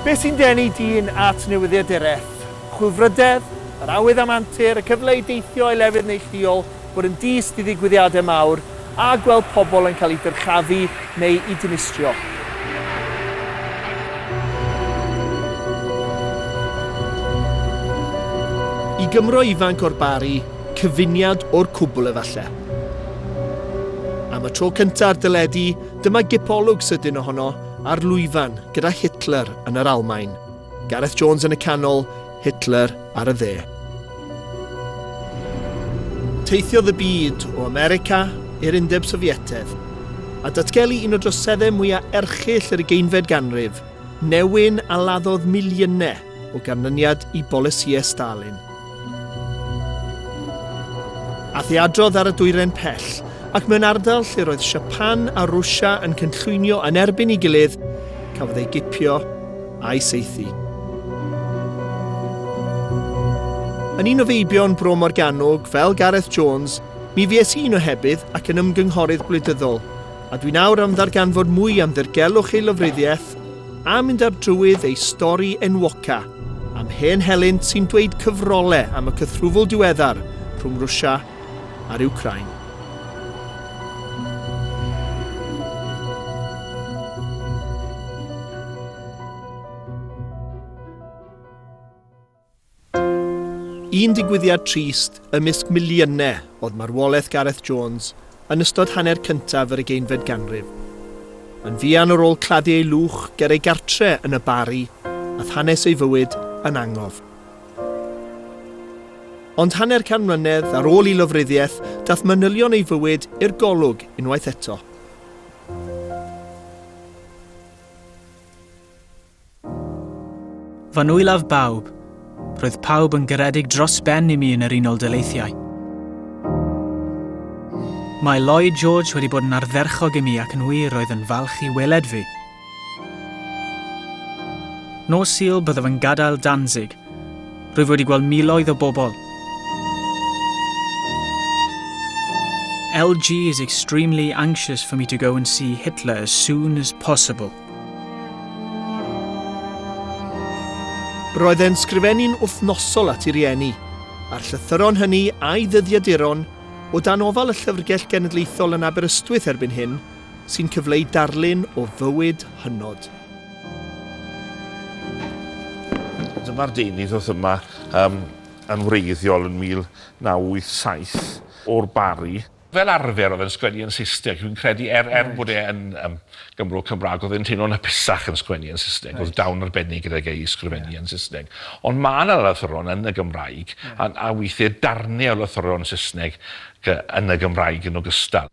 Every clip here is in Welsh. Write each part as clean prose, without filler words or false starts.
Be sy'n denu dyn at newyddiaduraeth? Chwilfrydedd, yr awydd am antur, y cyfle i deithio i lefydd neilltuol, bod yn dyst i ddigwyddiadau mawr, a gweld pobl yn cael eu dyrchafu neu eu dinistrio. I Gymro ifanc o'r Barri, cyfuniad o'r cwbl efallai. Am y tro cyntaf ar deledu, dyma gipolwg sydyn ohono ar lwyfan gyda Hitler yn yr Almaen. Gareth Jones yn y canol, Hitler ar y dde. Teithiodd y byd o America i'r Undeb Sofietaidd, a datgelu un o droseddau mwyaf erchyll yr ugeinfed ganrif, newyn a laddodd miliynau o ganlyniad i bolisïau Stalin. Aeth ei adrodd ar y dwyrain pell, ac mewn ardal lle roedd Siapan a Rwsia yn cynllwynio yn erbyn ei gilydd, cafodd ei gipio a'i saethu. Yn un o feibion Bro Morgannwg, fel Gareth Jones, mi fues i'n ohebydd ac yn ymgynghorydd gwleidyddol, a dwi nawr am ddarganfod mwy am ddirgelwch ei lofruddiaeth a mynd ar drywydd ei stori enwoca am hen helynt sy'n dweud cyfrole am y cythrwfl diweddar rhwng Rwsia a'r Wcráin. Un digwyddiad trist ymysg miliynau oedd marwolaeth Gareth Jones yn ystod hanner cyntaf yr ugeinfed ganrif. Yn fuan ar ôl claddu ei lwch ger ei gartre yn y Barri, ath hanes ei fywyd yn angof. Ond hanner can mlynedd ar ôl ei lofruddiaeth, daeth manylion ei fywyd i'r golwg unwaith eto. Fy nwylaw bawb, roedd pawb yn garedig dros ben i mi yn yr Unol Daleithiau. Mae Lloyd George wedi bod yn ardderchog i mi ac yn wir roedd yn falch i weled fi. Nos Sul byddaf yn gadael Danzig. Rwyf wedi gweld miloedd o bobl. LG is extremely anxious for me to go and see Hitler as soon as possible. Roedd e'n sgrifennu'n wythnosol at ei rieni, a'r llythyron hynny a'i ddyddiaduron, o dan ofal y Llyfrgell Genedlaethol yn Aberystwyth erbyn hyn, sy'n cyfleu darlun o fywyd hynod. Dyma'r deunydd oedd yma um, yn wreiddiol yn 1987 o'r Barri. Fel arfer oedd e'n sgwennu yn Saesneg, dwi'n credu er, er bod e yn Gymro Cymraeg, oedd e'n teimlo'n hapusach yn sgwennu yn Saesneg, right. Oedd dawn arbennig gydag e i sgrifennu yeah. yn Saesneg. Ond mae yna lythyron yn y Gymraeg, yeah. a weithiau darnau o lythyron Saesneg yn y Gymraeg yn ogystal.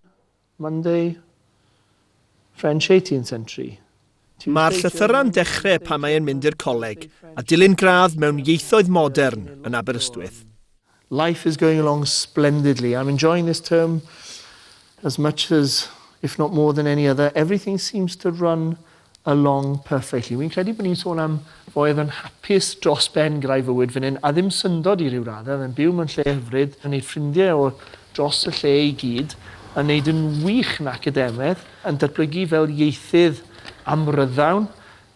Monday, French 18th century. Mae'r llythyrau'n dechrau pan mae e'n mynd i'r coleg a dilyn gradd mewn ieithoedd modern yn Aberystwyth. Life is going along splendidly. I'm enjoying this term as much as, if not more than any other. Everything seems to run along perfectly. Wi'n credu bod ni'n sôn am foi oedd yn hapus dros ben gyda'i fywyd fan hyn, a ddim syndod i ryw raddau, oedd e'n byw mewn lle hyfryd, yn gwneud ffrindiau o dros y lle i gyd, yn gwneud yn wych yn academaidd, yn datblygu fel ieithydd amryddawn,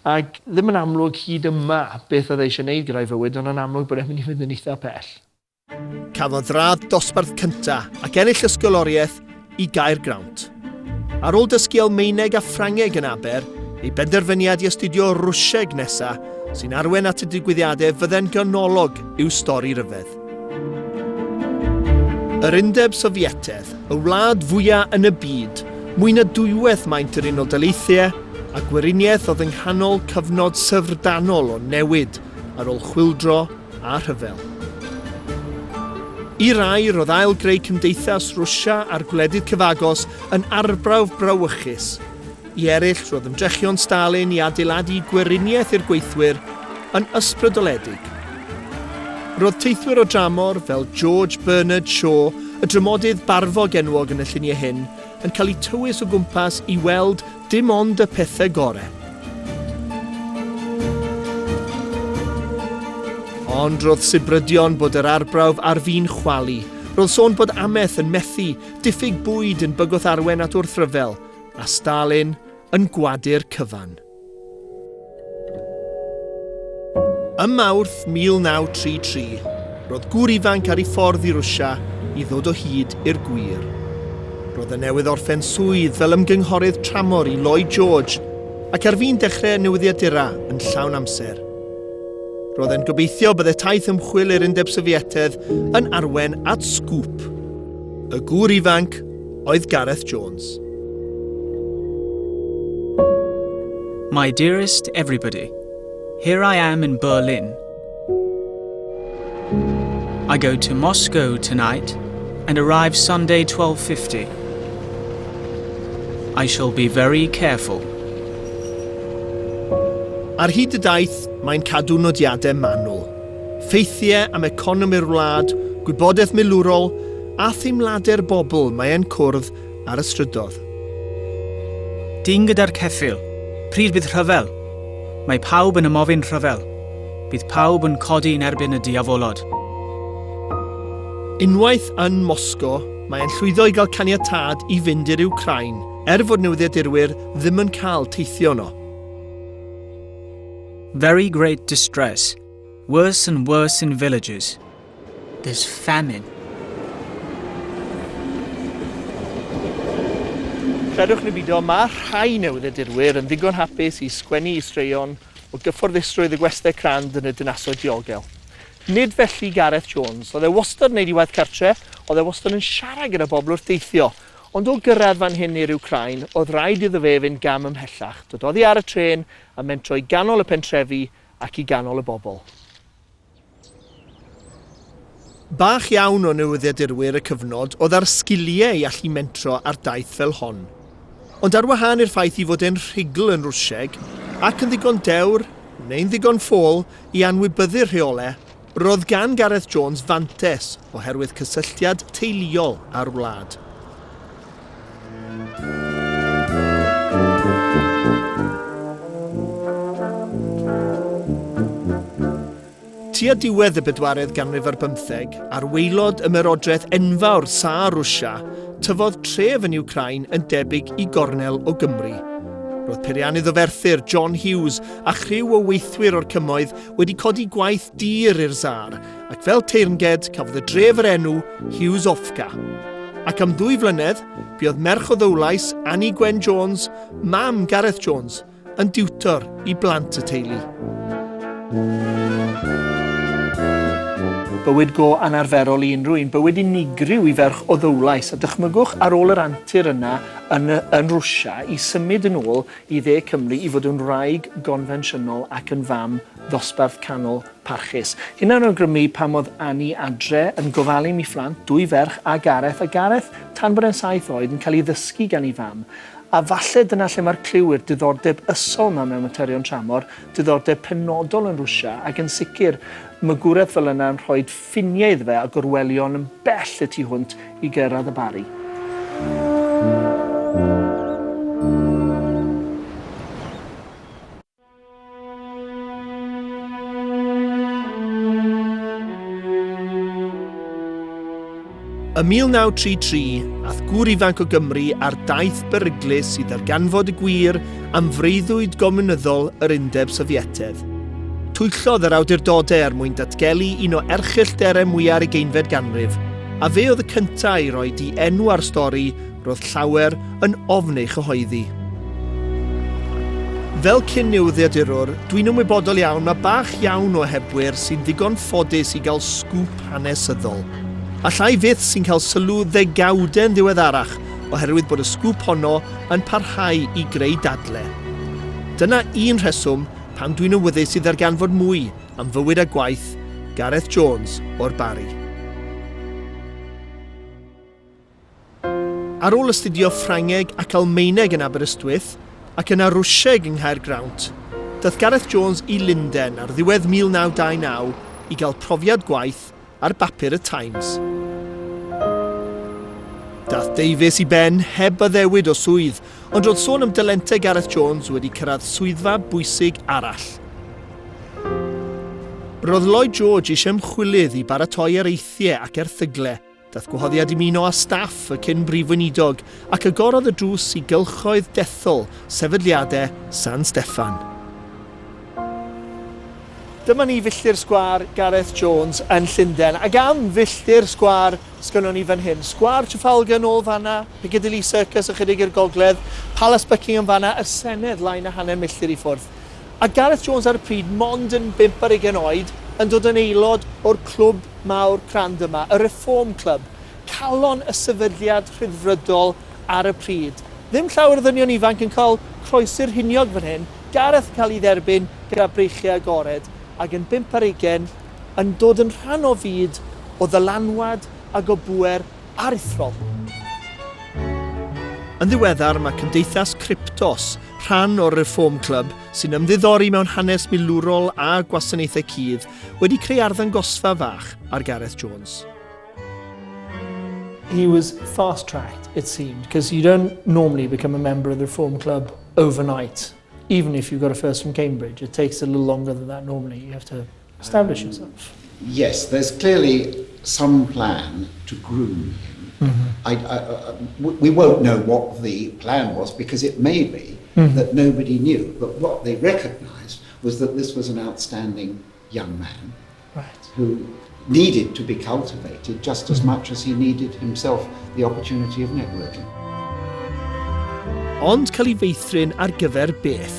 ac ddim yn amlwg hyd yma beth oedd e eisiau gwneud gyda'i fywyd, ond yn amlwg bod e'n mynd i fynd yn eitha pell. Cafodd radd dosbarth cynta ac ennill ysgoloriaeth i Gaergrawnt. Ar ôl dysgu Almaeneg a Ffrangeg yn Aber, ei benderfyniad i astudio Rwsieg nesa sy'n arwain at y digwyddiadau fydde'n ganolog i'w stori ryfedd. Yr Undeb Sofietaidd, y wlad fwya yn y byd, mwy na dwywaith maint yr Unol Daleithiau, a gweriniaeth oedd yng nghanol cyfnod syfrdanol o newid ar ôl chwyldro a rhyfel. I rai, roedd ail-greu cymdeithas Rwsia a'r gwledydd cyfagos yn arbrawf brawychus. I eraill, roedd ymdrechion Stalin i adeiladu gweriniaeth i'r gweithwyr yn ysbrydoledig. Roedd teithwyr o dramor, fel George Bernard Shaw, y dramodydd barfog enwog yn y lluniau hyn, yn cael eu tywys o gwmpas i weld Dim ond y pethe gore. Ond roedd sibrydion bod yr arbrawf ar fin chwalu. Roedd sôn bod amaeth yn methu, diffyg bwyd yn bygwth arwain at wrthryfel, a Stalin yn gwadu'r cyfan. Ym Mawrth 1933, roedd gŵr ifanc ar ei ffordd i Rwsia i ddod o hyd i'r gwir. Roedd e newydd orffen swydd fel ymgynghorydd tramor i Lloyd George ac ar fin dechrau newyddiadura yn llawn amser. Roedd e'n gobeithio bydde taith ymchwil i'r Undeb Sofietedd yn arwen at sgŵp. Y gŵr ifanc oedd Gareth Jones. My dearest everybody, here I am in Berlin. I go to Moscow tonight and arrive Sunday 12.50. I shall be very careful. Ar hyd y daith, mae'n cadw nodiadau manwl. Ffeithiau am economi'r wlad, gwybodaeth milwrol a theimladau'r bobl mae e'n cwrdd ar y strydodd. Dyn gyda'r ceffyl. Pryd bydd rhyfel? Mae pawb yn ymofyn rhyfel. Bydd pawb yn codi yn erbyn y diafolod. Unwaith yn Moscow, mae'n llwyddo i gael caniatâd i fynd i'r Wcráin, er fod newyddiadurwyr ddim yn cael teithio yno. Very great distress. Worse and worse in villages. There's famine. Credwch neu beidio, mae rhai newyddiadurwyr yn ddigon hapus i sgwennu i straeon o gyfforddusrwydd y gwestai crand yn y dinasoedd diogel. Nid felly Gareth Jones. Oedd e wastad yn neud ei waith cartre, oedd e wastad yn siarad gyda bobl wrth deithio. Ond o gyrraedd fan hyn i'r Wcráin, oedd rhaid iddo fe fynd gam ymhellach. Dod oddi ar y trên a mentro i ganol y pentrefi ac i ganol y bobl. Bach iawn o newyddiadurwyr y cyfnod oedd ar sgiliau i allu mentro ar daith fel hon. Ond ar wahân i'r ffaith i fod e'n rhugl yn Rwsieg, ac yn ddigon dewr, neu'n ddigon ffôl, i anwybyddu'r rheolau, roedd gan Gareth Jones fantes oherwydd cysylltiad teuluol â'r wlad. Tua diwedd y bedwaredd ganrif ar bymtheg, ar waelod ymerodraeth enfawr Tsar Rwsia, tyfodd tref yn Wcráin yn debyg i gornel o Gymru. Roedd peiriannydd o Ferthyr, John Hughes, a chriw o weithwyr o'r cymoedd wedi codi gwaith dur i'r Tsar, ac fel teyrnged cafodd y dref yr enw Hughesovka. Ac am ddwy flynedd, buodd merch o Ddowlais, Annie Gwen Jones, mam Gareth Jones, yn diwtor i blant y teulu. Bywyd go anarferol i unrhyw un, bywyd unigryw i ferch o Ddowlais, a dychmygwch ar ôl yr antur yna yn, yn Rwsia i symud yn ôl i dde Cymru i fod yn wraig gonfensiynol ac yn fam ddosbarth canol parchus. Hynna'n awgrymu pam oedd Annie adre yn gofalu am ei phlant, dwy ferch a Gareth, a Gareth tan bod e'n 7 oed yn cael ei ddysgu gan ei fam. A falle dyna lle mae'r cliw i'r diddordeb ysol 'ma mewn materion tramor, diddordeb penodol yn Rwsia, ac yn sicr, magwraeth fel yna yn rhoi ffiniau iddo fe a gorwelion yn bell y tu hwnt i gyrraedd y Barri. Ym 1933, ath gŵr ifanc o Gymru ar daith beryglus i ddarganfod y gwir am freuddwyd gomiwnyddol yr Undeb Sofietedd. Twyllodd yr awdurdodau er mwyn datgelu un o erchyllterau mwya'r ugeinfed ganrif, a fe oedd y cyntaf i roi di enw ar stori roedd llawer yn ofn ei chyhoeddi. Fel cyn-newyddiadurwr, dwi'n ymwybodol iawn mae bach iawn o ohebwyr sy'n ddigon ffodus i gael sgŵp hanesyddol. A llai fyth sy'n cael sylw ddegawdau'n ddiweddarach oherwydd bod y sgŵp honno yn parhau i greu dadle. Dyna un rheswm pam dwi'n awyddus i ddarganfod mwy am fywyd a gwaith Gareth Jones o'r Barri. Ar ôl astudio Ffrangeg ac Almaeneg yn Aberystwyth, ac yna Rwsieg yng Nghaergrawnt, daeth Gareth Jones i Lunden ar ddiwedd 1929 i gael profiad gwaith ar bapur y Times. Daeth Davies i ben heb addewid o swydd, ond roedd sôn am dalentau Gareth Jones wedi cyrraedd swyddfa bwysig arall. Roedd Lloyd George eisiau ymchwilydd i baratoi areithiau ac erthygle. Daeth gwahoddiad i ymuno â staff y cyn Brif Weinidog ac agorodd y drws i gylchoedd dethol sefydliadau San Steffan. Dyma ni filltir sgwâr Gareth Jones yn Llundain, ac am filltir sgwâr sgynnon ni fan hyn. Sgwâr Trafalgar nôl fan'na, Piccadilly Circus ychydig i'r gogledd, Palace Buckingham fan'na, y Senedd lai na hanner milltir i ffwrdd. A Gareth Jones ar y pryd, mond yn bump ar ugain oed, yn dod yn aelod o'r clwb mawr crand yma, y Reform Club, calon y sefydliad rhyddfrydol ar y pryd. Ddim llawer o ddynion ifanc yn cael croesi'r rhiniog fan hyn, Gareth yn cael ei dderbyn gyda breichiau agored ac yn bump ar ugain yn dod yn rhan o fyd o ddylanwad ag o bŵer aruthrol. Yn ddiweddar mae Cymdeithas Cryptos, rhan o'r Reform Club sy'n ymddiddori mewn hanes milwrol a gwasanaethau cudd, wedi creu arddangosfa fach ar Gareth Jones. He was fast-tracked, it seemed, because you don't normally become a member of the Reform Club overnight, even if you've got a first from Cambridge. It takes a little longer than that normally. You have to establish yourself. Yes, there's clearly some plan to groom him. We won't know what the plan was because it may be that nobody knew. But what they recognised was that this was an outstanding young man who needed to be cultivated just as much as he needed himself the opportunity of networking. Ond cael ei feithrin ar gyfer beth?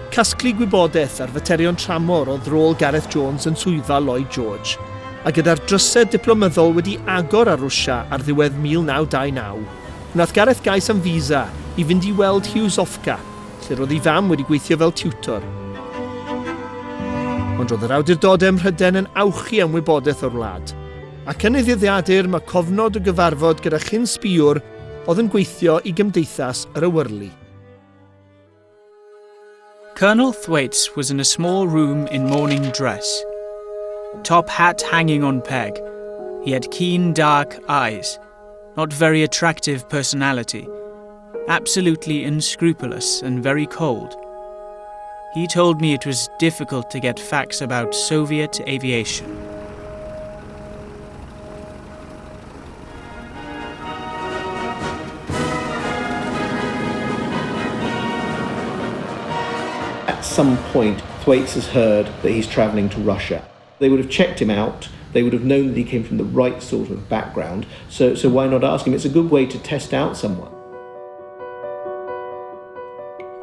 Casglu gwybodaeth ar faterion tramor oedd rôl Gareth Jones yn swyddfa Lloyd George, a gyda'r drysau diplomyddol wedi agor ar Rwsia ar ddiwedd 1929, wnaeth Gareth gais am visa i fynd i weld Hughesovka, lle roedd ei fam wedi gweithio fel tiwtor. Ond roedd yr awdurdodau ym Mhrydain yn awchu am wybodaeth o'r wlad. Ac yn ei ddyddiadur mae cofnod o gyfarfod gyda chyn sbïwr oedd yn gweithio i Gymdeithas yr Awyrlu. Colonel Thwaites was in a small room in morning dress. Top hat hanging on peg. He had keen dark eyes. Not very attractive personality. Absolutely unscrupulous and very cold. He told me it was difficult to get facts about Soviet aviation. At some point, Thwaites has heard that he's travelling to Russia. They would have checked him out, they would have known that he came from the right sort of background, so why not ask him? It's a good way to test out someone.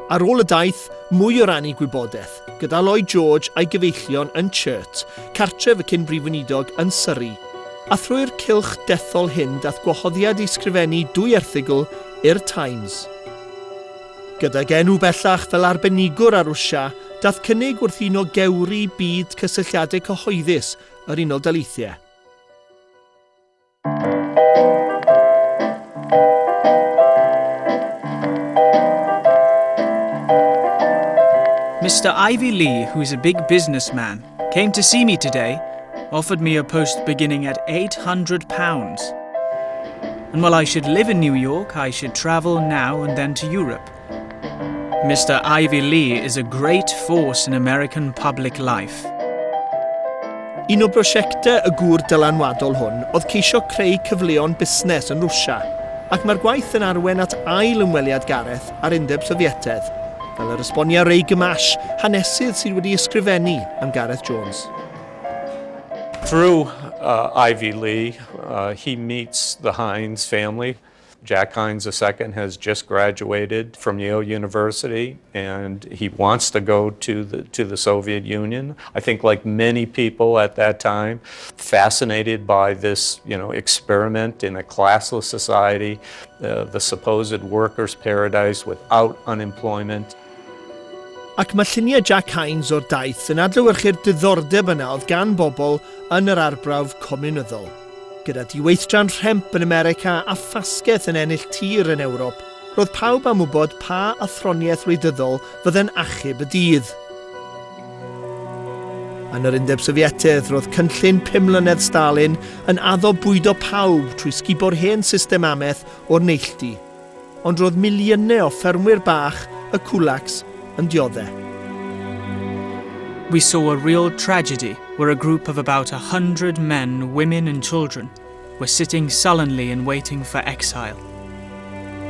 Ar ôl y daith, mwy o rannu gwybodaeth, gyda Lloyd George a'i gyfeillion yn Churt, cartref y cyn brif weinidog yn Surrey. A thrwy'r cylch dethol hyn dath gwahoddiad i sgrifennu dwy erthygl i'r Times. Gydag enw bellach fel arbenigwr ar Rwsia, dath cynnig wrth un o gewri byd cysylltiadau cyhoeddus yr Unol Daleithiau. Mr. Ivy Lee, who is a big businessman, came to see me today, offered me a post beginning at £800. And while I should live in New York, I should travel now and then to Europe. Mr. Ivy Lee is a great force in American public life. Un o brosiectau y gŵr dylanwadol hwn oedd ceisio creu cyfleon busnes yn Rwsia, ac mae'r gwaith yn arwain at ail ymweliad Gareth â'r Undeb Sofietaidd, fel yr esbonia Ray Gamache, hanesydd sydd wedi ysgrifennu am Gareth Jones. Through Ivy Lee, he meets the Heinz family. Jack Heinz II has just graduated from Yale University, and he wants to go to the Soviet Union. I think, like many people at that time, fascinated by this experiment in a classless society, the supposed workers' paradise without unemployment. Ac mae lluniau Jack Heinz o'r daith yn adlewyrchu'r diddordeb yna oedd gan bobl yn yr arbrawf comiwnyddol. Gyda diweithdra'n rhemp yn America a ffasgaeth yn ennill tir yn Ewrop, roedd pawb am wybod pa athroniaeth wleidyddol fydde'n achub y dydd. Yn yr Undeb Sofietaidd, roedd cynllun 5 mlynedd Stalin yn addo bwydo pawb trwy sgubo'r hen system amaeth o'r neilltu. Ond roedd miliynau o ffermwyr bach, y kulaks, yn dioddef. We saw a real tragedy where a group of about 100 men, women and children were sitting sullenly and waiting for exile.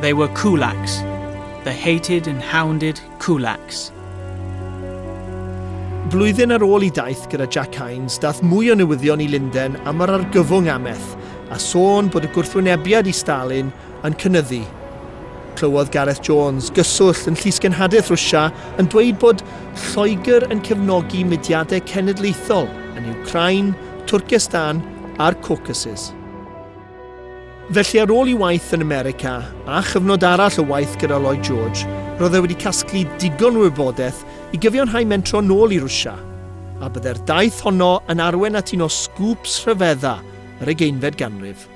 They were kulaks, the hated and hounded kulaks. Blwyddyn ar ôl i daith gyda Jack Hines, dath mwy o newyddion i Lunden am yr argyfwng ameth, a sôn bod y gwrthwynebiad i Stalin yn cynyddu. Clywodd Gareth Jones gyswllt yn llysgenhadaeth Rwsia yn dweud bod Lloegr yn cefnogi mudiadau cenedlaethol yn Ukraine, Twrcistan a'r Caucasus. Felly ar ôl i waith yn America a chyfnod arall o waith gyda Lloyd George, roedd e wedi casglu digon o wybodaeth i gyfiawnhau mentro nôl i Rwsia, a bydde'r daith honno yn arwain at un o sgŵps rhyfedda yr ugeinfed ganrif.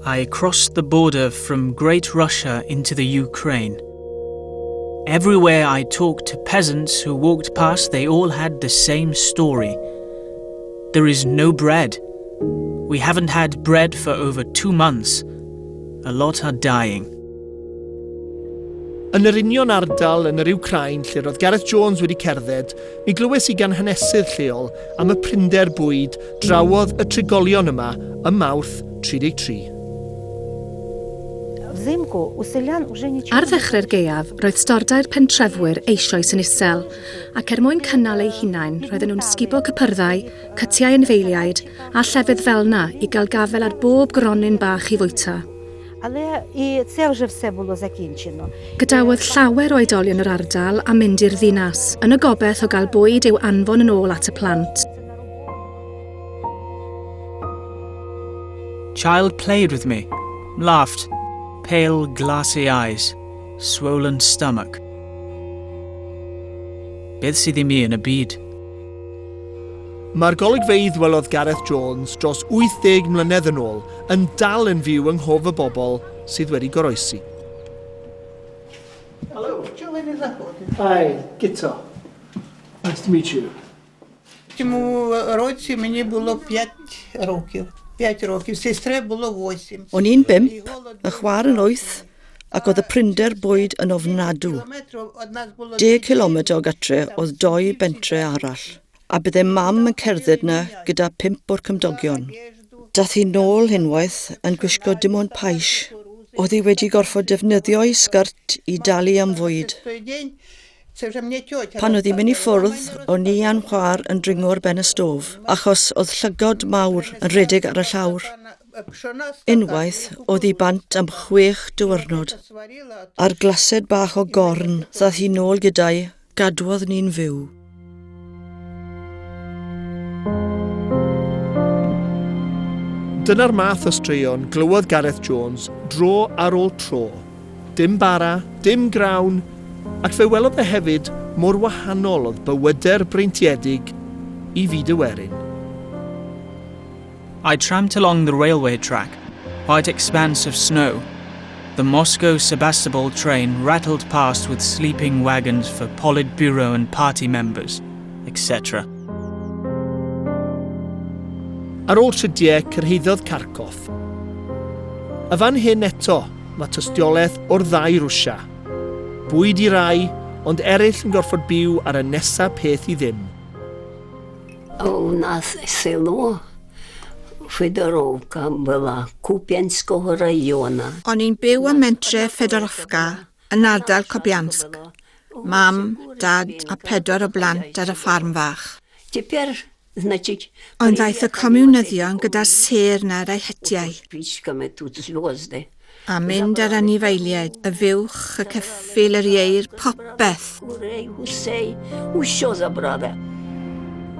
I crossed the border from Great Russia into the Ukraine. Everywhere I talked to peasants who walked past, they all had the same story. There is no bread. We haven't had bread for over 2 months. A lot are dying. Yn yr union ardal yn yr Wcrain lle roedd Gareth Jones wedi cerdded, mi glywes i gan hanesydd lleol am y prinder bwyd drawodd y trigolion yma ym Mawrth 33. Ar ddechrau'r gaeaf, roedd stordai'r pentrefwyr eisoes yn isel, ac er mwyn cynnal eu hunain, roedden nhw'n sgubo cypyrddau, cytiau anifeiliaid a llefydd fel 'na i gael gafel ar bob gronyn bach i fwyta. Gadawodd llawer o oedolion yr ardal a mynd i'r ddinas, yn y gobaith o gael bwyd i'w anfon yn ôl at y plant. Child played with me, laughed, pale, glassy eyes, swollen stomach. Beth sydd i mi yn y byd? Mae'r golygfeydd welodd Gareth Jones dros 80 mlynedd yn ôl yn dal yn fyw yng nghof y bobl sydd wedi goroesi. Hello. Hi, Guto. Nice to meet you. Цьому році мені було 5 років. 5 років, сестре було 8. O'n i'n 5, 'y chwaer yn 8, ac oedd y prinder bwyd yn ofnadw. 10 kilometr o gatre oedd doi bentre arall, a bydde mam yn cerdded 'na gyda pump o'r cymdogion. Dath hi nôl unwaith yn gwisgo dim ond pais. Oedd hi wedi gorfod defnyddio'i sgert i dalu am fwyd. Pan oedd hi'n mynd i ffwrdd, o'n i a'n chwaer yn dringo ar ben y stof, achos oedd llygod mawr yn rhedeg ar y llawr. Unwaith, oedd hi bant am 6 diwrnod. A'r glased bach o gorn ddath hi nôl gyda'i, gadwodd ni'n fyw. Dyna'r math o straeon glywodd Gareth Jones dro ar ôl tro. Dim bara, dim grawn, ac fe welodd e hefyd mor wahanol oedd bywydau'r breintiedig i fyd y werin. I tramped along the railway track, white expanse of snow. The Moscow Sebastopol train rattled past with sleeping wagons for Politburo and party members, etc. Ar ôl tridiau, cyrhaeddodd Kharkov. A fan hyn eto, mae tystiolaeth o'r ddau Rwsia. Bwyd i rai, ond eraill yn gorfod byw ar y nesa peth i ddim. У нас село Федоровка была Купянского района. O'n i'n byw ym mentre Fedorovka yn ardal Kupiansk. Mam, dad a pedwar o blant ar y ffarm fach. Теперь, значит, Ond ddaeth y comiwnyddion gyda'r sêr 'na ar eu hetiau. Спичками тут звезды. A mynd ar anifeiliaid, y fuwch, y ceffyl, yr ieir, popeth. Курей, гусей, усё забрали.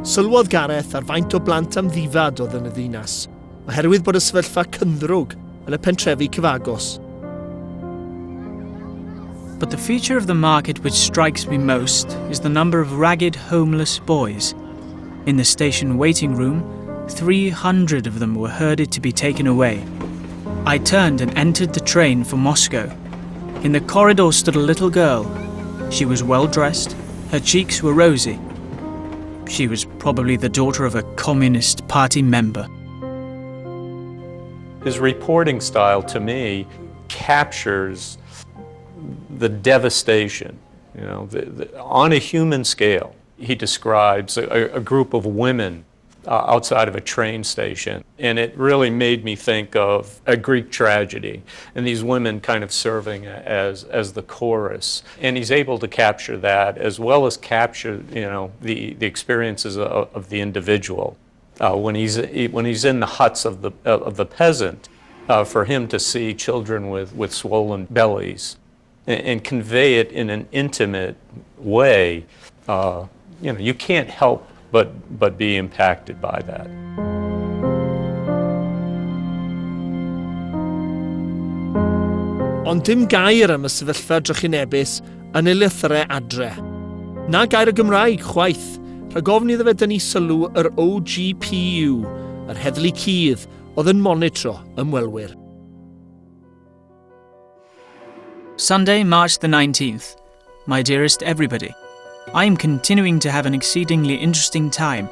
Sylwodd Gareth ar faint o blant amddifad oedd yn y ddinas, oherwydd bod y sefyllfa cynddrwg yn y pentrefi cyfagos. But the feature of the market which strikes me most is the number of ragged homeless boys. In the station waiting room, 300 of them were herded to be taken away. I turned and entered the train for Moscow. In the corridor stood a little girl. She was well dressed, her cheeks were rosy. She was probably the daughter of a Communist Party member. His reporting style, to me, captures the devastation, on a human scale. He describes a group of women outside of a train station. And it really made me think of a Greek tragedy and these women kind of serving as the chorus. And he's able to capture that as well as capture, you know, the experiences of the individual. When he's in the huts of the peasant, for him to see children with swollen bellies and convey it in an intimate way, you know, you can't help but be impacted by that. Ond dim gair am y sefyllfa drychinebus yn ei lythyrau adre. Na gair y Gymraeg chwaith, rhag ofn iddo fe dynnu sylw yr OGPU, yr heddlu cudd, oedd yn monitro ymwelwyr. Sunday, March the 19th. My dearest everybody, I am continuing to have an exceedingly interesting time.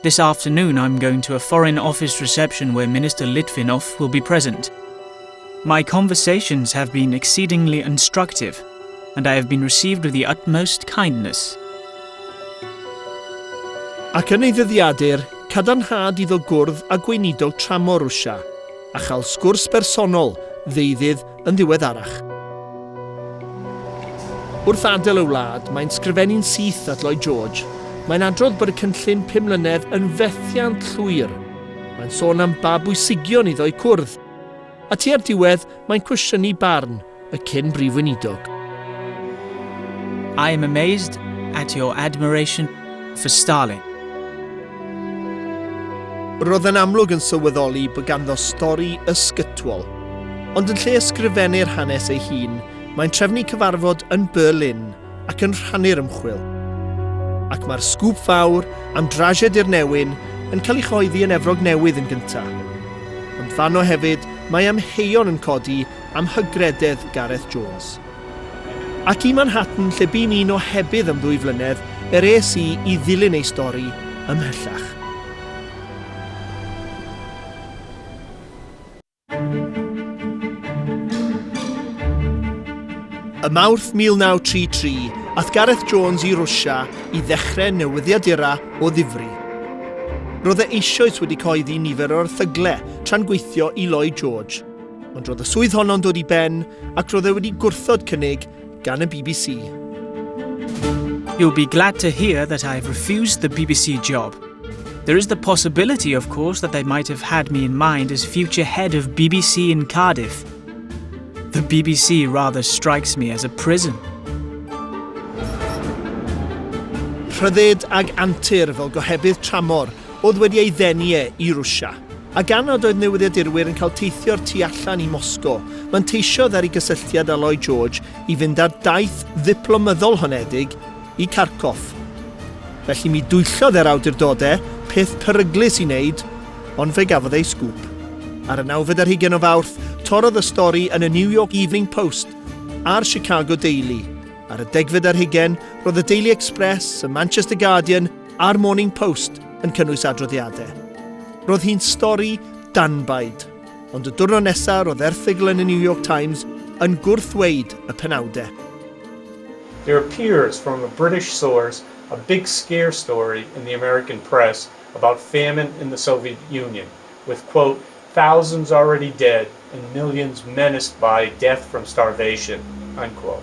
This afternoon I'm going to a Foreign Office reception where Minister Litvinov will be present. My conversations have been exceedingly instructive, and I have been received with the utmost kindness. Ac yn ei ddyddiadur, cadarnhad iddo gwrdd â gweinidog tramor Rwsia, a chael sgwrs bersonol ddeuddydd yn ddiweddarach. Wrth adael y wlad, mae'n sgrifennu'n syth at Lloyd George. Mae'n adrodd bod y cynllun 5 mlynedd yn fethiant llwyr. Mae'n sôn am ba bwysigion iddo i cwrdd. A tua'r diwedd, mae'n cwestiynu barn y cyn brif weinidog. I am amazed at your admiration for Stalin. Roedd yn amlwg yn sylweddoli bod ganddo stori ysgytwol. Ond yn lle ysgrifennu'r hanes ei hun, mae'n trefnu cyfarfod yn Berlin ac yn rhannu'r ymchwil. Ac mae'r sgŵp fawr am drasiedi'r newyn yn cael ei chyhoeddi yn Efrog Newydd yn gyntaf. Ond fanno hefyd, mae amheuon yn codi am hygrededd Gareth Jones. Ac i Manhattan, lle bu'n un ohebydd am 2 flynedd, yr es i i ddilyn ei stori ymhellach. Y Mawrth 1933, ath Gareth Jones i Rwsia i ddechrau newyddiadura o ddifri. Roedd e eisoes wedi cyhoeddi nifer o erthyglau tra'n gweithio i Lloyd George, ond roedd y swydd honno'n dod i ben ac roedd e wedi gwrthod cynnig gan y BBC. You'll be glad to hear that I've refused the BBC job. There is the possibility, of course, that they might have had me in mind as future head of BBC in Cardiff. The BBC rather strikes me as a prison. Rhyddid ag antur fel gohebydd tramor oedd wedi ei ddenu e i Rwsia. A gan nad oedd newyddiadurwyr yn cael teithio'r tu allan i Moscow, manteisiodd ar ei gysylltiad â Lloyd George i fynd ar daith ddiplomyddol honedig i Kharkov. Felly mi dwyllodd e'r awdurdodau, peth peryglus i wneud, ond fe gafodd ei sgŵp. Ar y 29 o Fawrth, torrodd y stori yn y New York Evening Post a'r Chicago Daily. Ar y 10, roedd y Daily Express, y Manchester Guardian a'r Morning Post yn cynnwys adroddiadau. Roedd hi'n stori danbaid, ond y diwrnod nesaf roedd erthygl yn y New York Times yn gwrthweud y penawdau. There appears from a British source a big scare story in the American press about famine in the Soviet Union, with, quote, thousands already dead and millions menaced by death from starvation, unquote.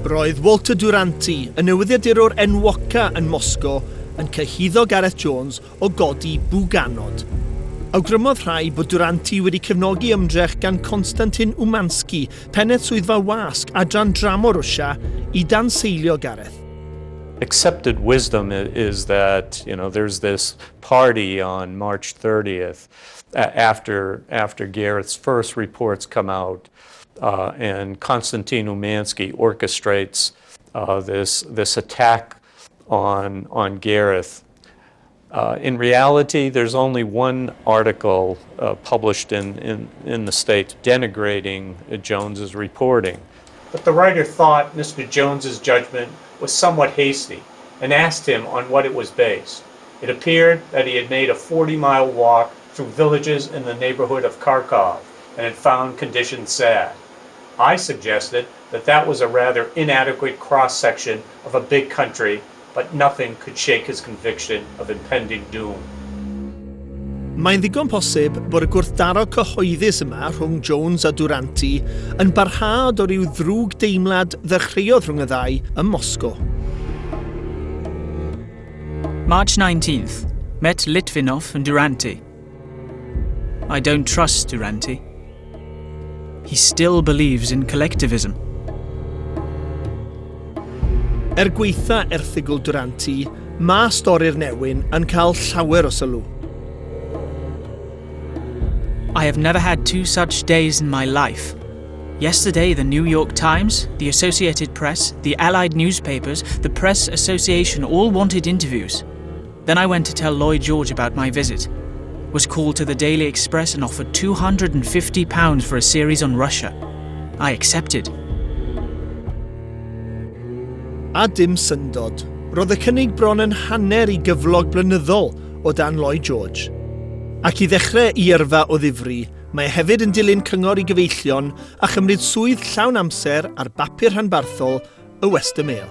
Roedd Walter Duranty, y newyddiadurwr enwoca yn Moscow, yn cyhuddo Gareth Jones o godi bwganod. Awgrymodd rhai bod Duranty wedi cefnogi ymdrech gan Konstantin Umansky, pennaeth swyddfa wasg adran dramor Rwsia, i danseilio Gareth. Accepted wisdom is that, you know, there's this party on March 30th after Gareth's first reports come out, and Konstantin Umansky orchestrates this attack on Gareth. In reality, there's only one article published in the States denigrating Jones's reporting. But the writer thought Mr. Jones's judgment was somewhat hasty and asked him on what it was based. It appeared that he had made a 40-mile walk through villages in the neighborhood of Kharkov and had found conditions sad. I suggested that that was a rather inadequate cross-section of a big country, But nothing could shake his conviction of impending doom. Mae'n ddigon posib bod y gwrthdaro cyhoeddus yma rhwng Jones a Duranty yn barhad o ryw ddrwg deimlad ddechreuodd rhwng y ddau ym Moscow. March 19th. Met Litvinov and Duranty. I don't trust Duranty. He still believes in collectivism. Er gweitha erthygl Duranty, mae stori'r newyn yn cael llawer o sylw. I have never had two such days in my life. Yesterday, the New York Times, the Associated Press, the Allied newspapers, the Press Association all wanted interviews. Then I went to tell Lloyd George about my visit. Was called to the Daily Express and offered £250 for a series on Russia. I accepted. A dim syndod, roedd y cynnig bron yn hanner ei gyflog blynyddol o dan Lloyd George. Ac i ddechrau ei yrfa o ddifri, mae hefyd yn dilyn cyngor ei gyfeillion a chymryd swydd llawn amser ar bapur rhanbarthol y Western Mail.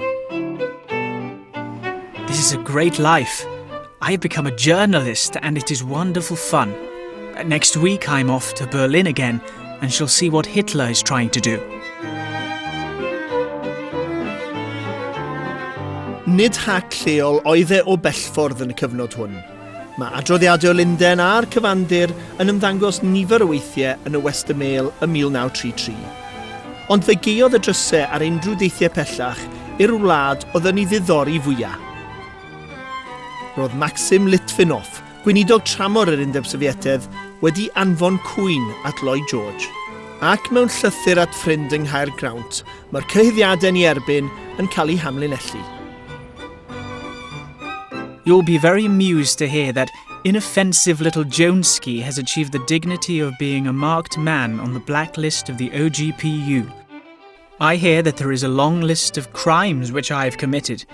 This is a great life. I have become a journalist and it is wonderful fun. Next week I'm off to Berlin again and shall see what Hitler is trying to do. Nid hac lleol oedd e o bellffordd yn y cyfnod hwn. Mae adroddiadau o Lundain a'r cyfandir yn ymddangos nifer o weithiau yn y Western Mail ym 1933. Ond fe gaeodd y drysau ar unrhyw deithiau pellach i'r wlad oedd yn ei ddiddori fwyaf. Roedd Maxim Litvinov, gweinidog tramor yr Undeb Sofietaidd, wedi anfon cwyn at Lloyd George. Ac mewn llythyr at ffrind yng Nghaergrawnt, mae'r cyhuddiadau yn ei erbyn yn cael eu hamlinellu. You'll be very amused to hear that inoffensive little Jonesky has achieved the dignity of being a marked man on the blacklist of the OGPU. I hear that there is a long list of crimes which I have committed,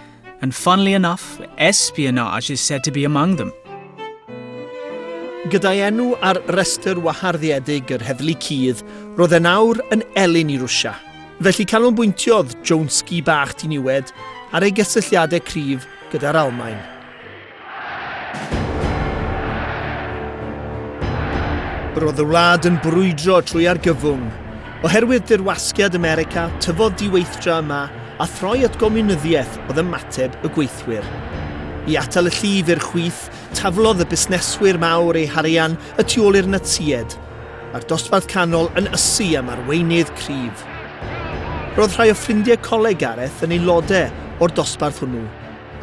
and funnily enough, espionage is said to be among them. Gyda'i enw ar restr waharddiedig yr heddlu cudd, roedd e nawr yn elyn i Rwsia. Felly canolbwyntiodd Jonesky bach diniwed ar ei gysylltiadau cryf gyda'r Almaen. Roedd y wlad yn brwydro trwy argyfwng. Oherwydd dirwasgiad America, tyfodd diweithdra yma a throi at gomiwnyddiaeth oedd ymateb y gweithwyr. I atal y llif i'r chwith, taflodd y busneswyr mawr eu harian y tu ôl i'r Natsied, a'r dosbarth canol yn ysu am arweinydd cryf. Roedd rhai o ffrindiau coleg Gareth yn aelodau o'r dosbarth hwnnw,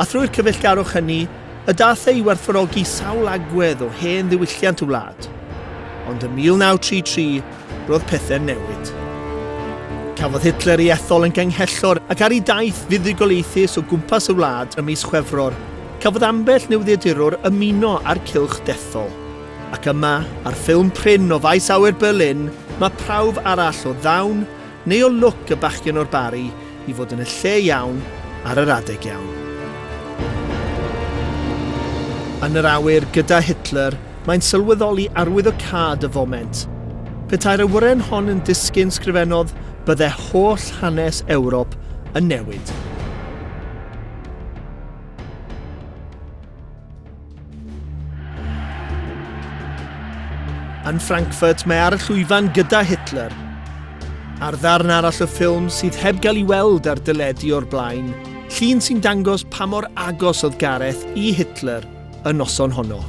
a thrwy'r cyfeillgarwch hynny, y dath e i werthfawrogi sawl agwedd o hen ddiwylliant y wlad. Ond ym 1933, roedd pethau'n newid. Cafodd Hitler ei ethol yn ganghellor ac ar ei daith fuddugoliaethus o gwmpas y wlad ym mis Chwefror, cafodd ambell newyddiadurwr ymuno â'r cylch dethol. Ac yma, ar ffilm prin o faes awyr Berlin, mae prawf arall o ddawn neu o lwc y bachgen o'r Bari i fod yn y lle iawn ar yr adeg iawn. Yn yr awyr gyda Hitler, mae'n sylweddoli arwyddocâd y foment. Petai'r awyren hon yn disgyn, sgrifennodd, bydde holl hanes Ewrop yn newid. Yn Frankfurt, mae ar y llwyfan gyda Hitler. Ar ddarn arall y ffilm sydd heb gael ei weld ar deledu o'r blaen, llun sy'n dangos pa mor agos oedd Gareth i Hitler y noson honno.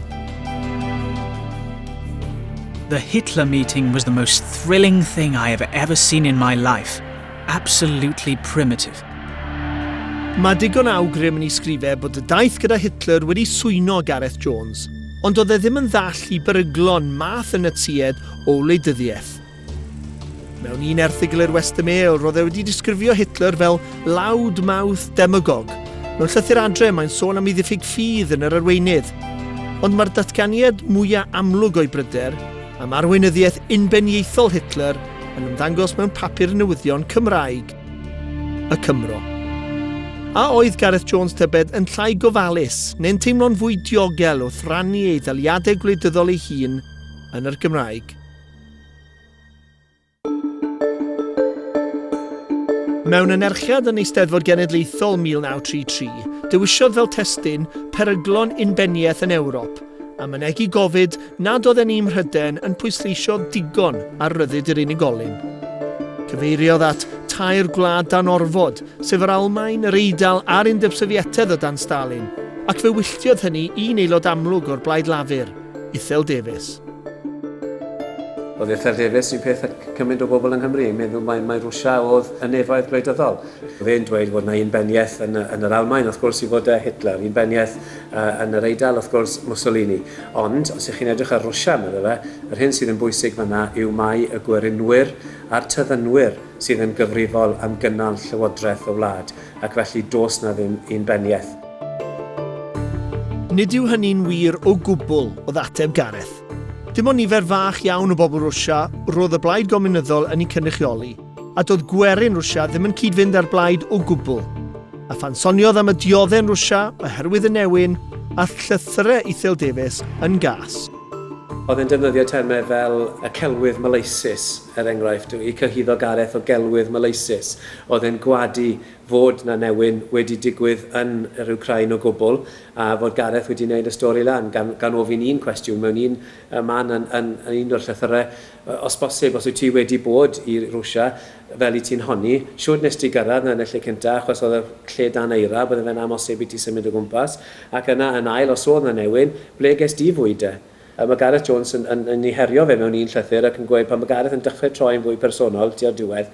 The Hitler meeting was the most thrilling thing I have ever seen in my life. Absolutely primitive. Mae digon awgrym yn ei sgrifau bod y daith gyda Hitler wedi swyno Gareth Jones, ond oedd e ddim yn ddall i beryglon math y Natsied o wleidyddiaeth. Mewn un erthygl i'r Western Mail, roedd e wedi disgrifio Hitler fel loud-mouth demagogue. Mewn llythyr adre, mae'n sôn am ei ddiffyg ffydd yn yr arweinydd. Ond mae'r datganiad mwyaf amlwg o'i bryder am arweinyddiaeth unbeniaethol Hitler yn ymddangos mewn papur newyddion Cymraeg, Y Cymro. A oedd Gareth Jones tybed yn llai gofalus neu'n teimlo'n fwy diogel wrth rannu ei ddaliadau gwleidyddol ei hun yn yr Gymraeg? Mewn anerchiad yn Eisteddfod Genedlaethol 1933, dewisiodd fel testun peryglon unbeniaeth yn Ewrop, a mynegi gofid nad oedd en un Mhryden yn pwysleisio digon ar ryddid yr unigolyn. Cyfeiriodd at tair gwlad dan orfod, sef yr Almaen, yr Eidal a'r Undeb Sofietaidd o dan Stalin, ac fe wylltiodd hynny un aelod amlwg o'r Blaid Lafur, Ithel Davies. Oedd Ithel Davies un peth â cymaint o bobl yng Nghymru, yn meddwl mai, mai Rwsia oedd y nefoedd gwleidyddol. Oedd e'n dweud fod yna unbeniaeth yn, yn yr Almaen, wrth gwrs, i fod e Hitler, unbeniaeth uh, yn yr Eidal, wrth gwrs, Mussolini. Ond, os ych chi'n edrych ar Rwsia, meddai fe, yr hyn sydd yn bwysig fanna yw mai y gwerinwyr a'r tyddynwyr sydd yn gyfrifol am gynnal llywodraeth y wlad, ac felly does na ddim unbeniaeth. Nid yw hynny'n wir o gwbl, oedd ateb Gareth. Dim ond nifer fach iawn o bobl Rwsia roedd y Blaid Gomiwnyddol yn eu cynrychioli, a doedd gwerin Rwsia ddim yn cyd-fynd â'r blaid o gwbl. A phan soniodd am y diodde yn Rwsia oherwydd y newyn, ath llythyrau Ithel Davies yn gas. Oedd e'n defnyddio termau fel y celwydd maleisus, er enghraifft, i cyhuddo Gareth o gelwydd maleisus. Oedd e'n gwadu fod 'na newyn wedi digwydd yn yr Wcráin o gwbl, a fod Gareth wedi wneud y stori lan, gan, gan ofyn un cwestiwn mewn un man yn, yn, yn un o'r llythyrau, os bosib, os wyt ti wedi bod i Rwsia, fel i ti'n honni, shwd nes ti gyrraedd 'na yn y lle cynta, achos oedd y lle dan eira, bydde fe'n amhosib i ti symud o gwmpas, ac yna yn ail, os oedd 'na newyn, ble ges di fwyd de? A mae Gareth Jones yn, yn, yn ei herio fe mewn un llythyr ac yn gweud pan mae Gareth yn dechrau troi'n fwy personol tua'r diwedd,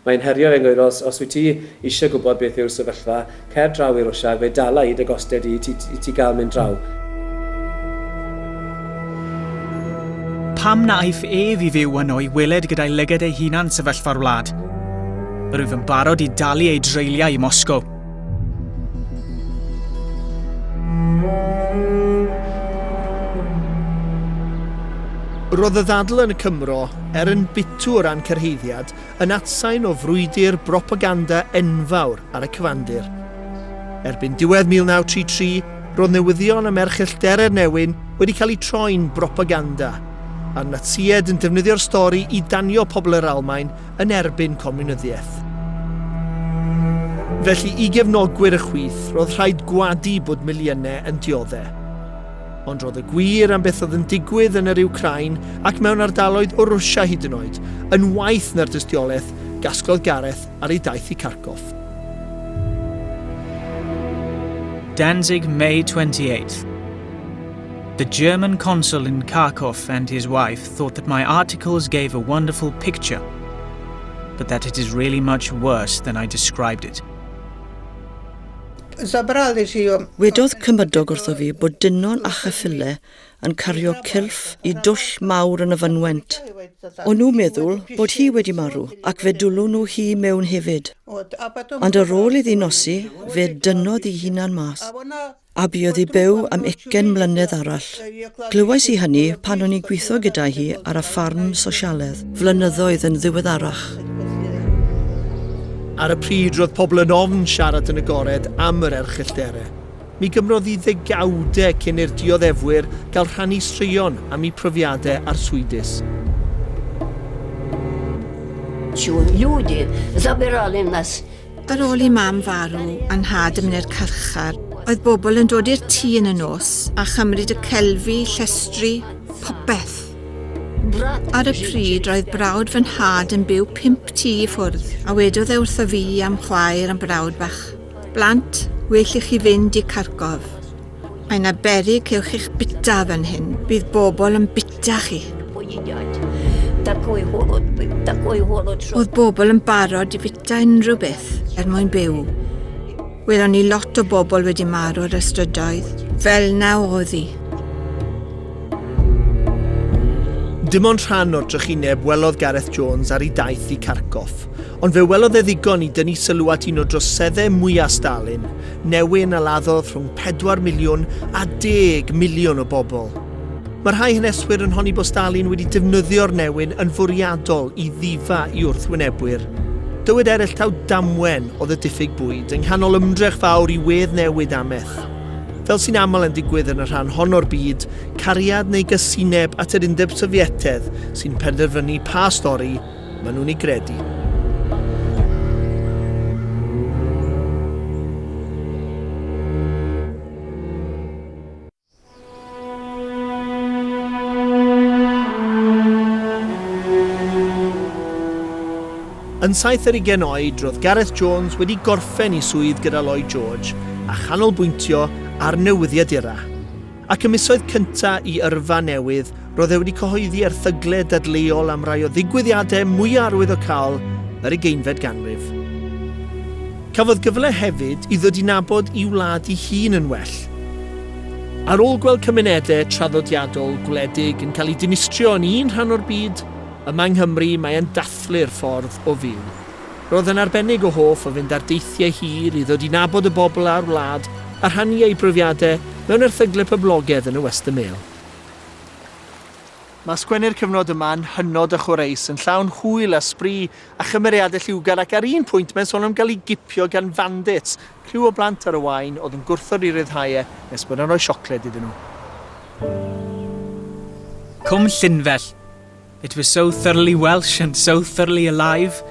mae'n herio fe'n gweud, os, os wyt ti eisiau gwybod beth yw'r sefyllfa, cer draw i Rwsia, fe dala i dy gosted i, i ti, i ti gael mynd draw. Pam na aiff ef i fyw yno i weled gyda'i lygad ei hunan sefyllfa'r wlad? Yr wyf yn barod i dalu ei dreuliau i Moscow. Roedd y ddadl yn y Cymro, er yn bitw o ran cyrhaeddiad, yn atsain o frwydr bropaganda enfawr ar y cyfandir. Erbyn diwedd 1933, roedd newyddion am erchyllterau'r newyn wedi cael eu troi'n bropaganda, a'r Natsïaid yn defnyddio'r stori i danio pobl yr Almaen yn erbyn comiwnyddiaeth. Felly, i gefnogwyr y chwith, roedd rhaid gwadu bod miliynau yn diodde. Ond roedd y gwir am beth oedd yn digwydd yn yr Wcráin ac mewn ardaloedd o Rwsia hyd yn oed, yn waeth na'r dystiolaeth gasglodd Gareth ar ei daith i Kharkov. Danzig, May 28th. The German consul in Kharkov and his wife thought that my articles gave a wonderful picture, but that it is really much worse than I described it. Wedodd cymydog wrtho fi bod dynon a cheffyle yn cario cyrff i dwll mawr yn y fynwent. O'n nhw'n meddwl bod hi wedi marw ac fe dwlwn nhw hi mewn hefyd. Ond ar ôl iddi nosi, fe dynnodd ei hunan mas. A buodd hi byw am ugain mlynedd arall. Glywais i hynny pan o'n i'n gweithio gyda hi ar y ffarm sosialedd, flynyddoedd yn ddiweddarach. Ar y pryd roedd pobl yn ofn siarad yn agored am yr erchyllterau. Mi gymrodd hi ddegawdau cyn i'r dioddefwyr gael rhannu straeon am eu profiadau arswydus. Люди забирали нас. Ar ôl i mam farw a nhad yn mynd i'r carchar, oedd bobl yn dod i'r tŷ yn y nos a chymryd y celfi, llestri, popeth. Ar y pryd roedd brawd fy nhad yn byw pump tŷ i ffwrdd a wedodd e wrtho fi a'm chwaer a'm brawd bach, Blant, well i chi fynd i Kharkov. Mae 'na beryg cewch chi'ch bita fan hyn, bydd bobl yn bita chi. Oedd bobl yn barod i fita unrhyw beth er mwyn byw. Welon ni lot o bobl wedi marw ar y strydoedd. Fel 'na oedd hi. Dim ond rhan o'r drychineb welodd Gareth Jones ar ei daith i Kharkov, ond fe welodd e ddigon i dynnu sylw at un o droseddau mwyaf Stalin, newyn a laddodd rhwng 4 miliwn a 10 miliwn o bobl. Mae rhai haneswyr yn honni bod Stalin wedi defnyddio'r newyn yn fwriadol i ddifa i wrthwynebwyr. Dywed eraill taw damwen oedd y diffyg bwyd yng nghanol ymdrech fawr i wedd newid ameth. Fel sy'n aml yn digwydd yn y rhan hon o'r byd, cariad neu gysineb at yr Undeb Sofietaidd sy'n penderfynu pa stori maen nhw'n ei gredu. Yn 27 oed, roedd Gareth Jones wedi gorffen ei swydd gyda Lloyd George a chanolbwyntio ar newyddiadura. Ac ym misoedd cyntaf ei yrfa newydd, roedd e wedi cyhoeddi erthygle dadleuol am rai o ddigwyddiadau mwyaf arwyddocaol yr ugeinfed ganrif. Cafodd gyfle hefyd i ddod i nabod ei wlad ei hun yn well. Ar ôl gweld cymunedau traddodiadol gwledig yn cael eu dinistrio yn un rhan o'r byd, yma yng Nghymru mae e'n dathlu'r ffordd o fyw. Roedd yn arbennig o hoff o fynd ar deithiau hir i ddod i nabod y bobl a'r wlad a rhannu ei brofiadau mewn erthygle poblogaidd yn y Western Mail. Mae sgwennu'r cyfnod yma'n hynod o chwareus, yn llawn hwyl a sbri a chymeriadau lliwgar, ac ar un pwynt mae'n sôn am gael ei gipio gan bandits, criw o blant ar y wain oedd yn gwrthod i ryddhau e nes bod yn rhoi siocled iddyn nhw. Cwm Llynfell. It was so thoroughly Welsh and so thoroughly alive.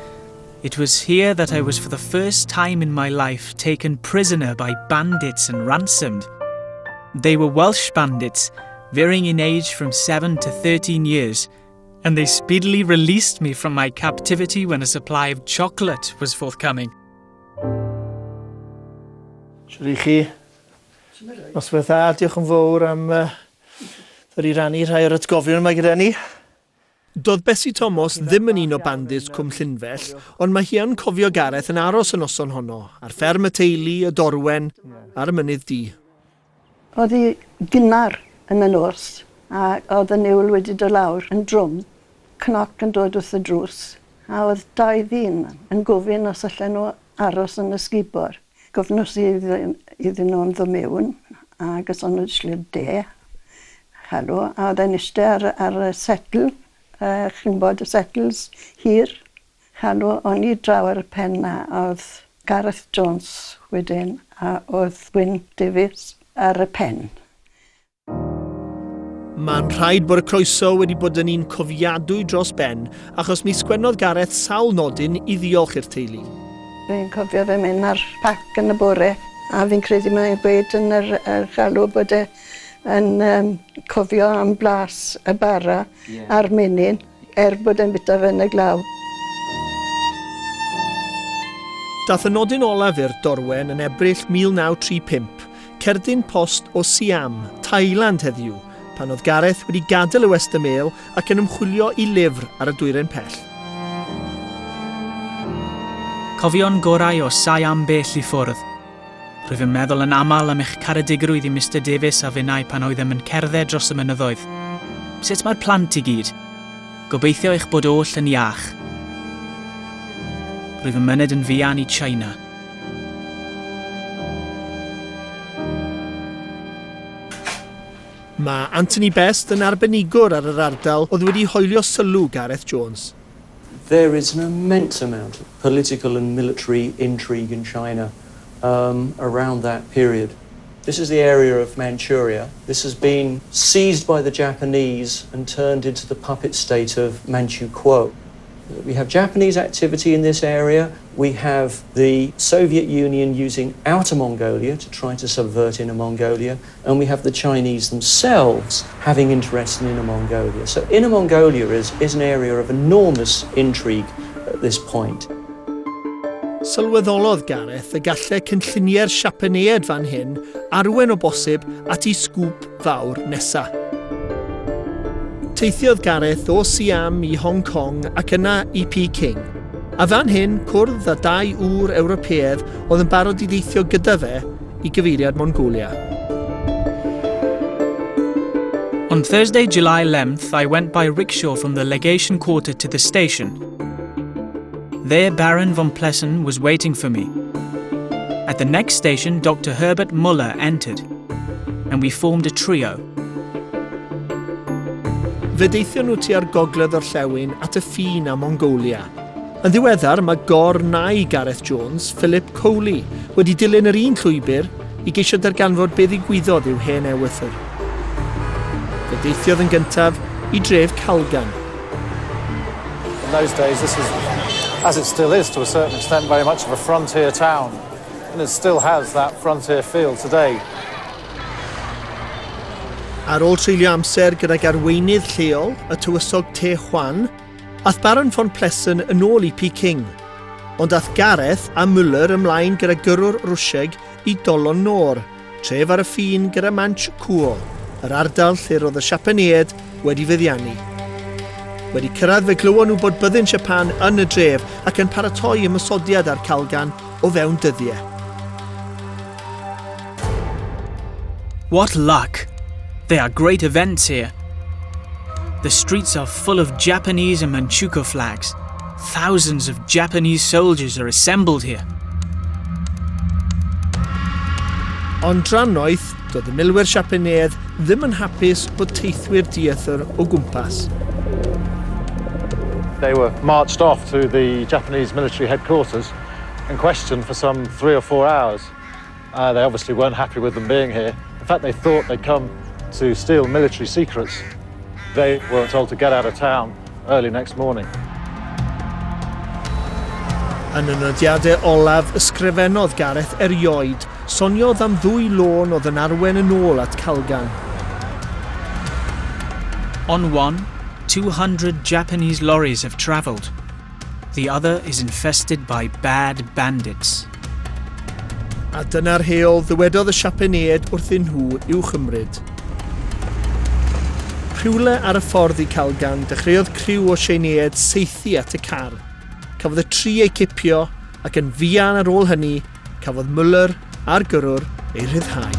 It was here that I was for the first time in my life taken prisoner by bandits and ransomed. They were Welsh bandits, varying in age from 7 to 13 years, and they speedily released me from my captivity when a supply of chocolate was forthcoming. Shwd i chi? Noswaith dda, diolch yn fawr am ddod i rannu rhai o'r atgofion yma gyda ni. Doedd Bessie Thomas ddim yn un o bandits Cwm Llynfell, ond mae hi yn cofio Gareth yn aros y noson honno, ar fferm y teulu, y Dorwen, ar y Mynydd Du. Oedd hi gynnar yn y nos, a oedd y niwl wedi dod lawr yn drwm, cnoc yn dod wrth y drws, a oedd dau ddyn yn gofyn os allan nhw aros yn y sgubor. Gofnos i iddyn nhw am ddod mewn, ac os o'n nhw eisiau de, halw, a oedd e'n eistedd ar y settle, chi'n bod y settles hir. Halw, o'n i draw ar y pen na, oedd Gareth Jones wedyn, a oedd Wyn Davies ar y pen. Mae'n rhaid bod y croeso wedi bod yn un cofiadwy dros ben, achos mi sgwennodd Gareth sawl nodyn i ddiolch i'r teulu. Fi'n cofio fe mynd ar pac yn y bore, a fi'n credu mae'n gweud yn yr galw bod e yn cofio am blas y bara a'r menyn, er bod e'n bita fe yn y glaw. Dath y nodyn olaf i'r Dorwen yn Ebrill 1935, cerdyn post o Siam, Thailand heddiw, pan oedd Gareth wedi gadael y Western Mail ac yn ymchwilio i lyfr ar y dwyrain pell. Cofion gorau o Siam bell i ffwrdd. Rwyf yn meddwl yn aml am eich caredigrwydd i Mr Davies a finnau pan oeddem yn cerdded dros y mynyddoedd. Sut mae'r plant i gyd? Gobeithio eich bod oll yn iach. Rwyf yn myned yn fuan i China. Mae Anthony Best yn arbenigwr ar yr ardal oedd wedi hoelio sylw Gareth Jones. There is an immense amount of political and military intrigue in China around that period. This is the area of Manchuria. This has been seized by the Japanese and turned into the puppet state of Manchukuo. We have Japanese activity in this area. We have the Soviet Union using Outer Mongolia to try to subvert Inner Mongolia. And we have the Chinese themselves having interest in Inner Mongolia. So Inner Mongolia is an area of enormous intrigue at this point. Sylweddolodd Gareth y gallai cynlluniau'r Siapaneaid fan hyn arwain o bosib at ei sgŵp fawr nesaf. Teithiodd Gareth o Siam i Hong Kong ac yna i Peking. A fan hyn, cwrdd â dau ŵr Ewropeaidd oedd yn barod i deithio gyda fe i gyfeiriad Mongolia. On Thursday, July 11th, I went by rickshaw from the legation quarter to the station. There, Baron von Plessen was waiting for me. At the next station, Dr. Herbert Muller entered, and we formed a trio. Fe deithion nhw tua'r gogledd orllewin at y ffin â Mongolia. Yn ddiweddar, mae gor-nai Gareth Jones, Philip Coley, wedi dilyn yr un llwybr i geisio darganfod beth ddigwyddodd i'w hen ewythr. Fe deithiodd yn gyntaf i dref Kalgan. In those days, this was, as it still is to a certain extent, very much of a frontier town. And it still has that frontier feel today. Ar ôl treulio amser gydag arweinydd lleol, y tywysog Te Huan, ath Baron von Plessen yn ôl i Peking. Ond ath Gareth a Müller ymlaen gyda gyrrwr Rwsieg i Dolon Nor, tref ar y ffin gyda Manchukuo, yr ardal lle roedd y Siapaneaid wedi feddiannu. Wedi cyrraedd fe glywon nhw bod byddin Siapan yn y dref ac yn paratoi ymosodiad ar Kalgan o fewn dyddiau. What luck! There are great events here. The streets are full of Japanese and Manchukuo flags. Thousands of Japanese soldiers are assembled here. Ond drannoeth, doedd y milwyr Siapaneaidd ddim yn hapus bod teithwyr dieithr o gwmpas. They were marched off to the Japanese military headquarters and questioned for some 3 or 4 hours. They obviously weren't happy with them being here. In fact, they thought they'd come to steal military secrets. They were told to get out of town early next morning. Yn y nodiadau olaf ysgrifennodd Gareth erioed, soniodd am ddwy lôn oedd yn arwain yn ôl at Kalgan. On one, 200 Japanese lorries have travelled. The other is infested by bad bandits. A dyna'r heol ddywedodd y Siapaneaid wrthyn nhw i'w chymryd. Rhywle ar y ffordd i Kalgan, dechreuodd criw o Sieineaid saethu at y car. Cafodd y tri eu cipio ac yn fuan ar ôl hynny, cafodd Müller a'r gyrrwr ei rhyddhau.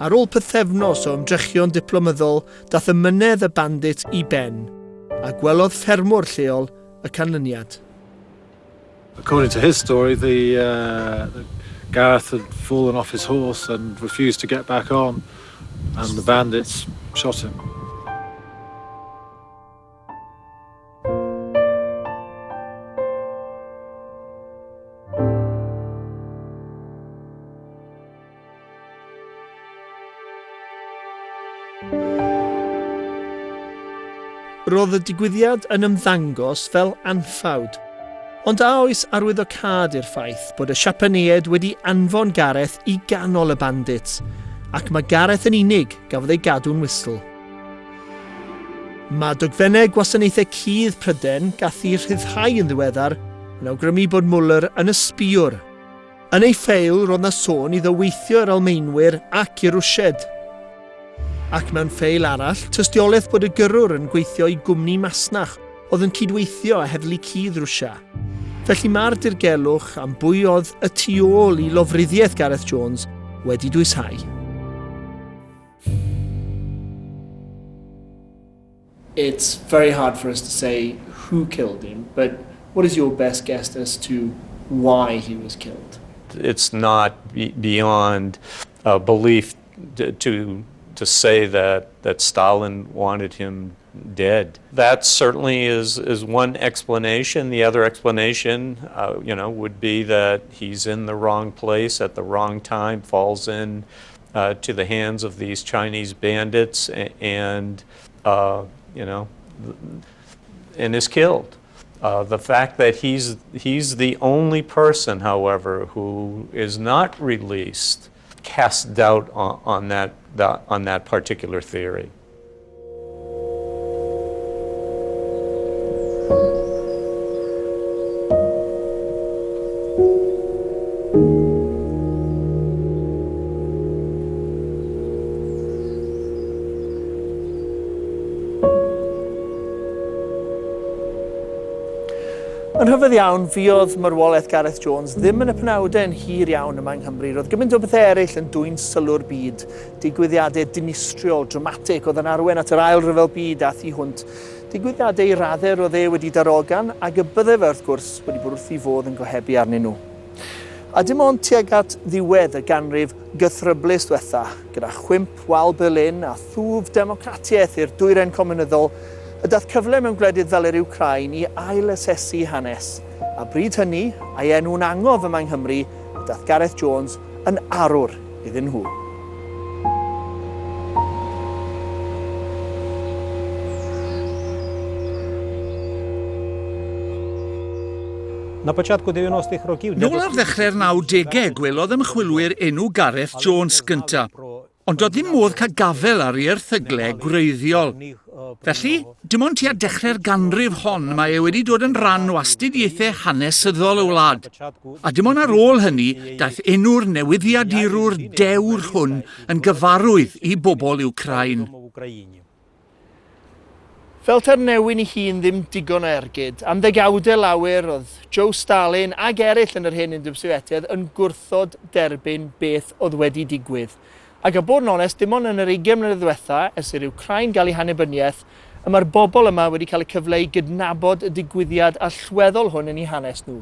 Ar ôl pythefnos o ymdrechion diplomyddol, dath amynedd y bandit i ben, a gwelodd ffermwr lleol y canlyniad. According to his story, the Gareth had fallen off his horse and refused to get back on, and the bandits shot him. Roedd y digwyddiad yn ymddangos fel anffawd. Ond a oes arwyddocâd i'r ffaith bod y Siapaneaid wedi anfon Gareth i ganol y bandits, ac mae Gareth yn unig gafodd ei gadw'n wystl. Mae dogfennau gwasanaethau cudd Prydain gath eu rhyddhau yn ddiweddar yn awgrymu bod Muller yn ysbïwr. Yn ei ffeil roedd na sôn iddo weithio i'r Almaenwyr ac i'r Rwsiaid. Ac mewn ffeil arall, tystiolaeth bod y gyrrwr yn gweithio i gwmni masnach oedd yn cydweithio â heddlu cudd Rwsia. Felly mae'r dirgelwch am bwy oedd y tu ôl i lofruddiaeth Gareth Jones wedi dwyshau. It's very hard for us to say who killed him, but what is your best guess as to why he was killed? It's not beyond belief to say that Stalin wanted him dead. That certainly is one explanation. The other explanation would be that he's in the wrong place at the wrong time, falls in to the hands of these Chinese bandits, and is killed. The fact that he's the only person, however, who is not released casts doubt on that particular theory. Yn rhyfedd iawn, fuodd marwolaeth Gareth Jones ddim yn y penawdau'n hir iawn yma yng Nghymru. Roedd gymaint o bethau eraill yn dwyn sylw'r byd. Digwyddiadau dinistriol, dramatig, oedd yn arwain at yr ail ryfel byd a thu hwnt. Digwyddiadau i raddau roedd e wedi darogan ac y bydde fe wrth gwrs wedi bod wrth ei fodd yn gohebu arnyn nhw. A dim ond tuag at ddiwedd y ganrif gythryblus diwetha, gyda chwymp wal Berlin a thwf democratiaeth i'r dwyrain cominyddol, y dath cyfle mewn gwledydd fel yr Wcrain i ail-asesu hanes. A bryd hynny, a'i enw'n angof yma yng Nghymru, y dath Gareth Jones yn arwr iddyn nhw. Nôl ar ddechrau'r 90au gwelodd ymchwilwyr enw Gareth Jones gynta, ond doedd ddim modd cael gafael ar ei erthygle gwreiddiol. Felly, dim ond tua dechrau'r ganrif hon mae e wedi dod yn rhan o astudiaethau hanesyddol y wlad. A dim ond ar ôl hynny daeth enw'r newyddiadurwr dewr hwn yn gyfarwydd i bobl Wcráin. Fel ta'r newyn ei hun ddim digon o ergyd, am ddegawdau lawer oedd Joe Stalin ag eraill yn yr hen Undeb Sofietaidd yn gwrthod derbyn beth oedd wedi digwydd. Ac a bod yn onest, dim ond yn yr 20 mlynedd ddiwetha, ers i'r Wcráin gael ei hannibyniaeth, y mae'r bobl yma wedi cael y cyfle i gydnabod y digwyddiad allweddol hwn yn eu hanes nhw.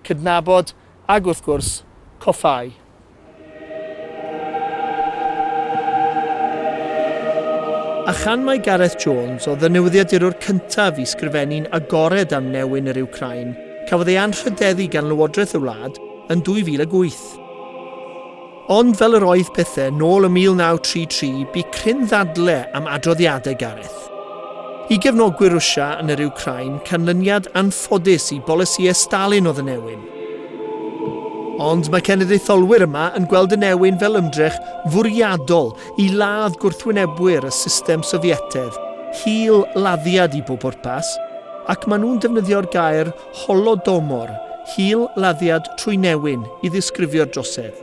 Cydnabod ag wrth gwrs, coffáu. A chan mai Gareth Jones oedd y newyddiadurwr cyntaf i sgrifennu'n agored am newyn yr Wcráin, cafodd ei anrhydeddu gan Lywodraeth y wlad yn 2008. Ond fel yr oedd pethau nôl ym 1933, bu cryn ddadle am adroddiadau Gareth. I gefnogwyr Rwsia yn yr Wcráin, canlyniad anffodus i bolisïau Stalin oedd y newyn. Ond mae cenedlaetholwyr yma yn gweld y newyn fel ymdrech fwriadol i ladd gwrthwynebwyr y system Sofietaidd, hil laddiad i bob pwrpas, ac maen nhw'n defnyddio'r gair holodomor, hil laddiad trwy newyn, i ddisgrifio'r drosedd.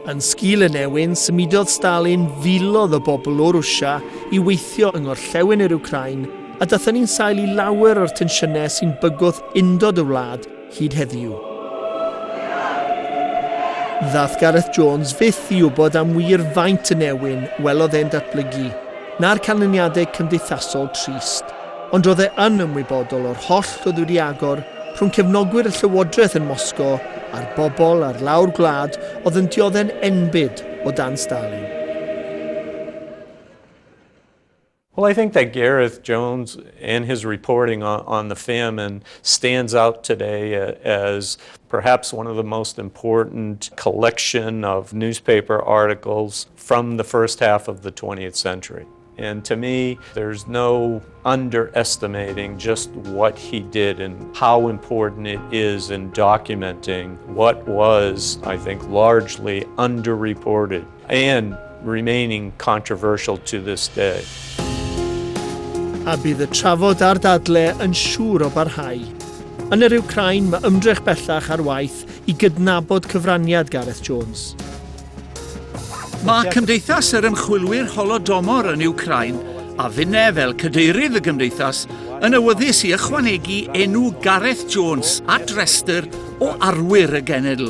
Yn sgil y newyn, symudodd Stalin filoedd o bobl o Rwsia i weithio yng ngorllewin yr Wcráin, a dath hynny'n sail i lawer o'r tensiynau sy'n bygwth undod y wlad hyd heddiw. Ddath Gareth Jones fyth i wybod am wir faint y newyn welodd e'n datblygu, na'r canlyniadau cymdeithasol trist. Ond roedd e yn ymwybodol o'r hollt oedd wedi agor rhwng cefnogwyr y Llywodraeth yn Moscow a'r bobl ar lawr gwlad oedd yn diodde'n enbyd o dan Stalin. Well, I think that Gareth Jones and his reporting on the famine stands out today as perhaps one of the most important collection of newspaper articles from the first half of the 20th century. And to me, there's no underestimating just what he did and how important it is in documenting what was, I think, largely underreported and remaining controversial to this day. A bydd y trafod a'r dadle yn siŵr o barhau. Yn yr Wcráin, mae ymdrech bellach ar waith i gydnabod cyfraniad Gareth Jones. Mae Cymdeithas yr Ymchwilwyr Holodomor yn Wcráin, a finne fel cadeirydd y gymdeithas, yn awyddus i ychwanegu enw Gareth Jones at restr o arwyr y genedl.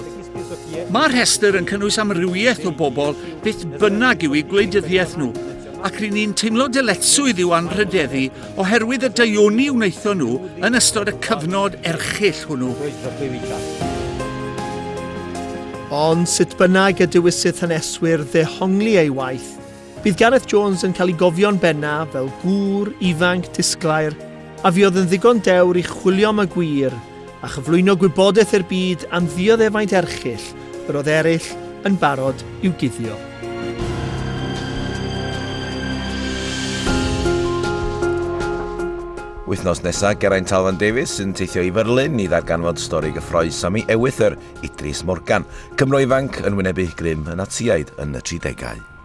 Mae'r rhestr yn cynnwys amrywiaeth o bobl beth bynnag yw eu gwleidyddiaeth nhw, ac ry'n ni'n teimlo dyletswydd i'w anrhydeddu oherwydd y daioni wnaethon nhw yn ystod y cyfnod erchyll hwnnw. Ond sut bynnag y dewisydd haneswyr ddehongli ei waith, bydd Gareth Jones yn cael ei gofio'n benna fel gŵr ifanc disglair a fuodd yn ddigon dewr i chwilio am y gwir a chyflwyno gwybodaeth i'r byd am ddioddefaint erchyll yr oedd eraill yn barod i'w guddio. Wythnos nesaf, Geraint Talfan Davies yn teithio i Ferlin i ddarganfod stori gyffrous am ei ewythr Idris Morgan, Cymro ifanc yn wynebu grym y Natsiaid yn y 30au.